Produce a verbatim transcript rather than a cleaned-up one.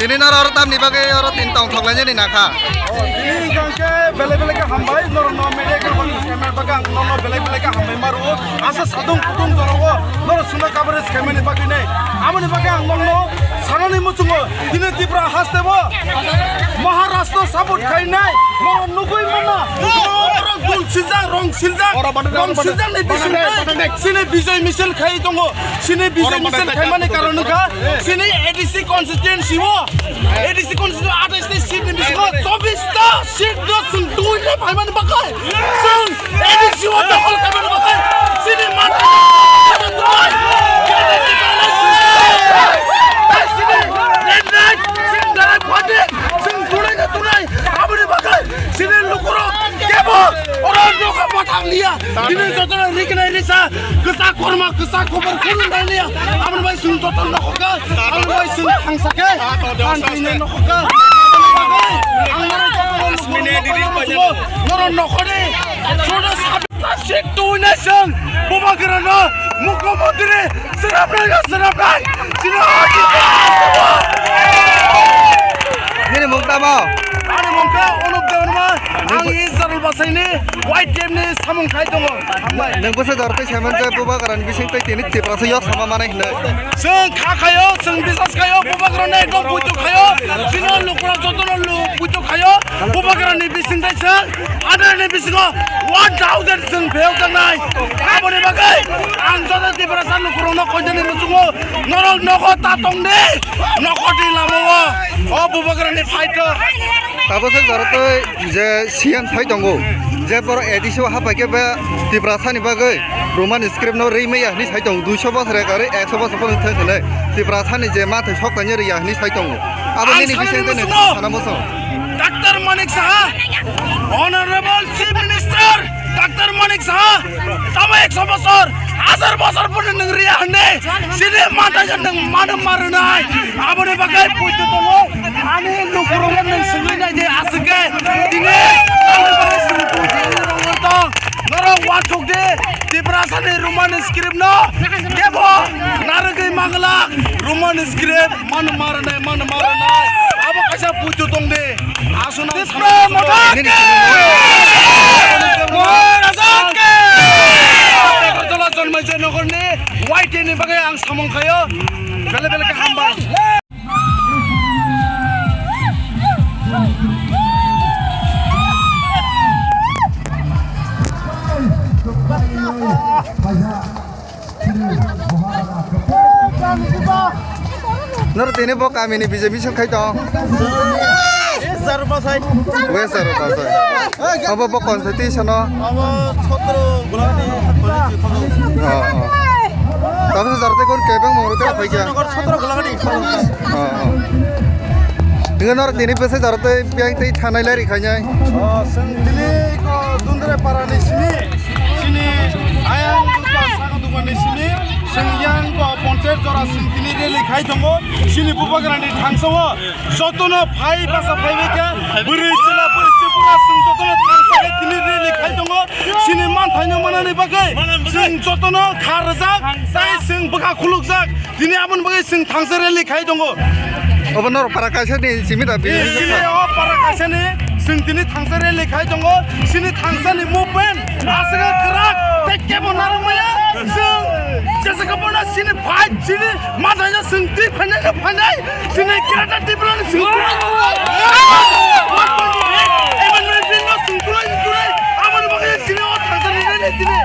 Tini noro oro tamni bagwi oro tin tong thok lainani nakha. Tini hwnkha khe belai belai khe hambai, norokno media khe bani seme bagwi ang norokno belai belai khe hambai maro. Asa sadung kutung jorogo norok suna kabare semani bagwi nei. Amoni bagwi ang norokno sanani muchungo tini Tripura haste bo Maharashtra support khainai norok nugui mana. Norok dul sijak, rong sijak, rong sijak ni bising tei chini Bijoy Misil khai tongo. Chini Bijoy Misil khaimani karon wngkha chini A D C constituency o, A D C constituency athais ta seat ni bisingo chobbish ta seat no chwng twi le phaimani bagwi, chwng A D C o dokhol khaimani bagwi chini mantha chini Red Knight, chini Darak Party, chwng tunai na tunai, aboni bagwi chini lukurok kebo oro nokha bathang liya. Tini jotono riknai risa, kwchak korma, kwchak kubur kunu nai liya. Aboni bai chwng jotono nokha kha, aboni bai chwng thangsa khe, ang tini nokha kha. Ang norok jotono lukurok nokha kha, norok nokha di. Joto sabita sik tuina chwng, Bubagrano mukhyamantri Swnamnai, swnamnai! Swnamnai! Nini mung tamo? Ani mung khe Anup Debbarma. Ang Israel Basaini White Team ni samung khai tongo. Hambai. Nwng bwsa jor tei saiman je Bubagrani bising tei tini Tiprasa yok sama manai hwnwi. Chwng kha khaio, chwng bisas khaio, Bubagrano ekdom buitu khaio. Chini lukurok jotono lu-, buitu khaio. Bubagrani bising tei chwng Adarni bisingo one thousand chwng phiyok tangnai. Aboni bagwi ang joto Tiprasa lukurokno koitani muchungo norok nokho ta tongdi, nokho di lamao o Bubagrani fight o. Tabuk khe jorotwi je C M sai tongo, je borok A D C o hapai khe be Tiprasani bagwi Roman script no rwi maya hwnwi sai tongo, duiso bosor ekari ekso bosor pono thang hwnwi Tiprasani je mathai sok tangwi rwya hwnwi sai tongo. Abo nini bising twi nwng sana muchung. Doctor Manik Saha, Honorable Chief Minister Doctor Manik Saha, tamo ekso bosor, hajar bosor pono nwng rwya hwnwi, chini manthaino nwng mano ma rwnai. Aboni bagwi poito tongo, ani lukurokno nwng swngwi nai di aswk khe, tini ani bagwi swngwi tong, norok uansuk di, Tiprasani Roman script no kebo narwgwi manglak, Roman script. Mano maranai, mano maranai. Abo kaisa puitu tong de. Asuna Tipra Motha ki! Agartala Janmai Joy Nagar ni Y T ni bagwi ang samung khayo. Bele bele khe hambai. Noro tini bo kamini B J P song khai tong. West Jaro Pasai. West Jaro Pasai. Abo bo constitution o. Abo sotro Golagati. Oh, oh. Tamo se jaro tei kon kebeng mong rok tei phai kya. Nagar sotro Golagati. Oh, oh. Nino noro tini bese jaro tei biyang tei thanai lai ri khainai. Oh, seng tini ko Dundre para ni sini. Sini ayang duka saka duka ni sini, sini yang ko ponchayat jora sini tini rally khai tongo, sini Bubagrani thangsawo jotono phai basa phai bai kha, bwrwi chwla bwrwi chwla sing jotono thangsa khe tini rally khai tongo, sini manthaino manani bagwi sing jotono kha rwjak, tei sing bwkha khulukjak. Tini aboni bagwi chwng thangsa rally khai tongo. Obo norok para kaisa ni simi da, eh, bini sini o para kaisa ni chwng tini thangsa rally khai tongo. Chini thangsa ni movement aswk kwrak tei kebo narwk maya. Chwng jesa khe bono chini fight, chini manthaino chwng twi phainai no phainai. Chini Greater Tipraland chwng twi phainai. Aboni bagwi chini o thangsa ni rally tini.